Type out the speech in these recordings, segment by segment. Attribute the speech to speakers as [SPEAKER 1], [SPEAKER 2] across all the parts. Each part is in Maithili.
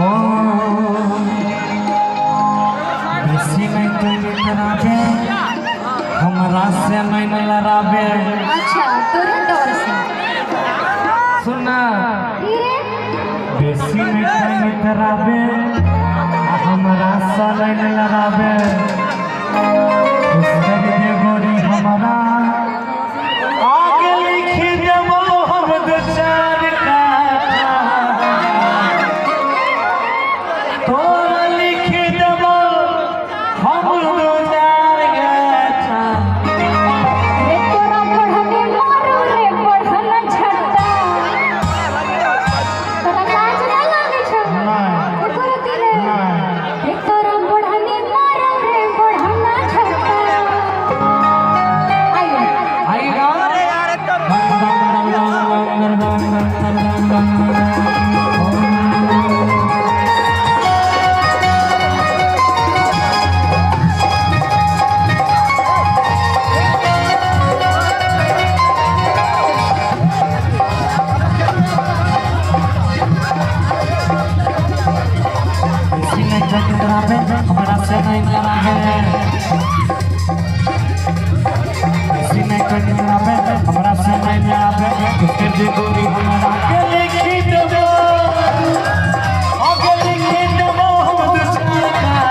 [SPEAKER 1] ओ बेसी नहीं तो इतराबे, हमरा से नहीं न लड़ाबे।
[SPEAKER 2] अच्छा, तोरे डर से।
[SPEAKER 1] सुनना।
[SPEAKER 2] धीरे।
[SPEAKER 1] बेसी नहीं तो इतराबे, हमरा से नहीं न लड़ाबे। खुश कर दे गोरी हमरा, आगे लिखी देबो हम दो चार काठा। तोरा लिखी देबो हम दो चार गाठा।
[SPEAKER 2] रे तोरा बढ़ने मारो रे बढ़न झट्टा। तोरा लाज ना लागे छौ?
[SPEAKER 1] नहीं।
[SPEAKER 2] एको रति रे?
[SPEAKER 1] नहीं।
[SPEAKER 2] रे तोरा बढ़ने मारो रे बढ़न झट्टा। आइए।
[SPEAKER 1] आइएगा। हमरा से नहीं लड़ाबे, बेसी नहीं टकराबे, हमरा से नहीं लड़ाबे। उसके जे गोरी हमरा के लिखी देबो, आगे लिखी देबो हम दू चार काठा।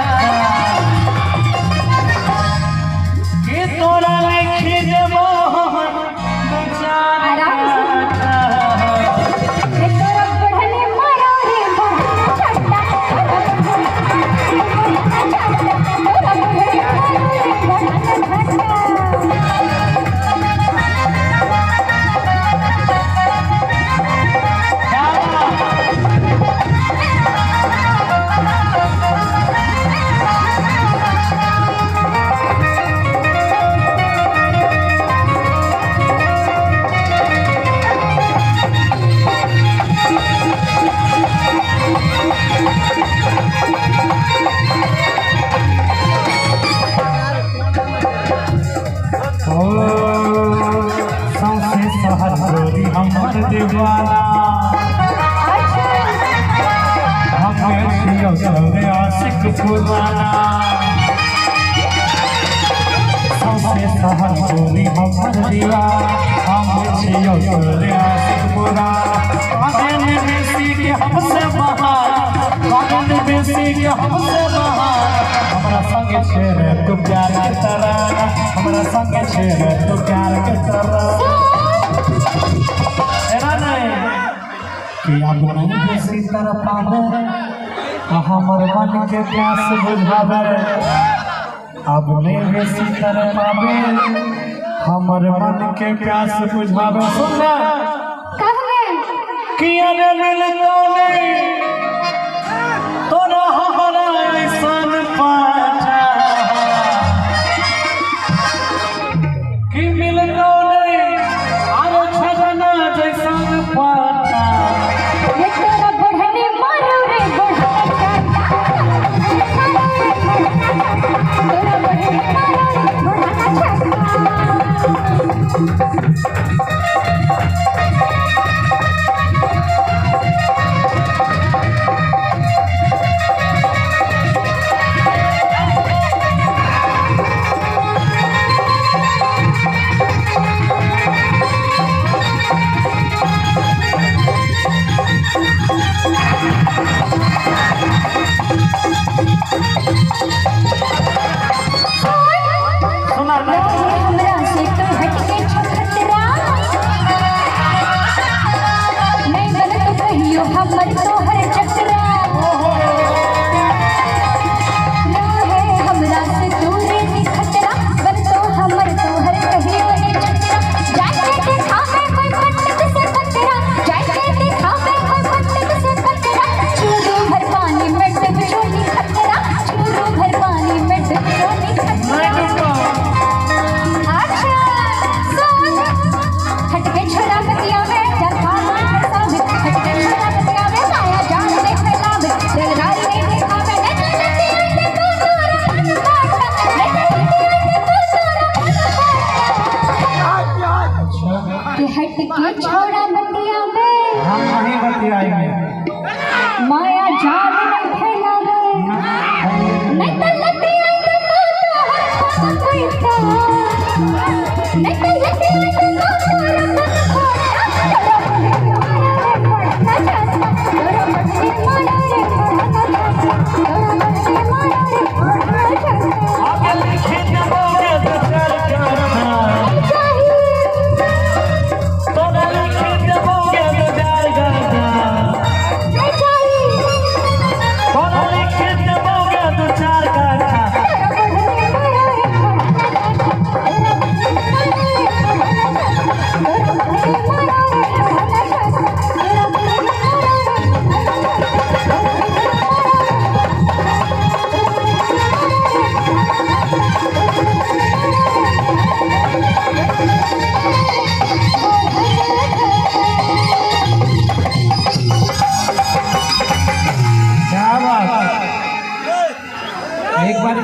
[SPEAKER 1] कि तोरा लिखी देबो हम दू चार
[SPEAKER 2] आराम से।
[SPEAKER 1] काठा।
[SPEAKER 2] रे तोरा बढ़ने मारो रे बढ़न झट्टा। तोरा बढ़ने मारो रे बढ़न झट्टा।
[SPEAKER 1] क्या बात? ओ सौंसे शहर गोरी हमर दीवाना।
[SPEAKER 2] अच्छा।
[SPEAKER 1] हमें छियौ तोरे आशिक पुराना। सौंसे शहर गोरी हमर दीवाना, हम छियौ तोरे आशिक पुराना। कागन बेसी के हमसे बहाना, कागन बेसी के हमसे बहाना। हमरा संगे छे रे तू प्यार के तराना, हमरा संगे छे रे तू प्यार के तराना। एना नहीं कि अब नहीं बेसी तरपावे, आ हमर मन के प्यास बुझावे। अब नहीं बेसी तरपावे, हमर मन के प्यास बुझावे। सुन ना।
[SPEAKER 2] कहले।
[SPEAKER 1] कि अरे मिलतो नहीं तोरा हमरा ऐसन पाठा, कि मिलतो नहीं आरो छजना जैसन पाठा।
[SPEAKER 2] रे तोरा बढ़ने मारो रे बढ़न झट्टा। तोरा बढ़ने मारो रे बढ़न झट्टा। छाता नहीं तो ये तेरा तोरा पढ़ना छाता तोरा बढ़ने मारा रे पढ़ना छाता तोरा बढ़ने मारा रे पढ़ना छाता।
[SPEAKER 1] आगे लिखी देबोगे दू चार गाथा।
[SPEAKER 2] चाहिए
[SPEAKER 1] तोरा लिखी देबोगे दू चार गाथा।
[SPEAKER 2] नहीं चाहिए।
[SPEAKER 1] तोरा लिखी देबोगे दू चार गाथा।
[SPEAKER 2] तोरा बढ़ने मारा रे पढ़ना छाता तोरा बढ़ने मारा रे पढ़ना छाता तोरा बढ़ने मारा रे पढ़ना छाता तोरा बढ़ने मारा रे पढ़ना छाता।
[SPEAKER 1] क्या बात, एक बार।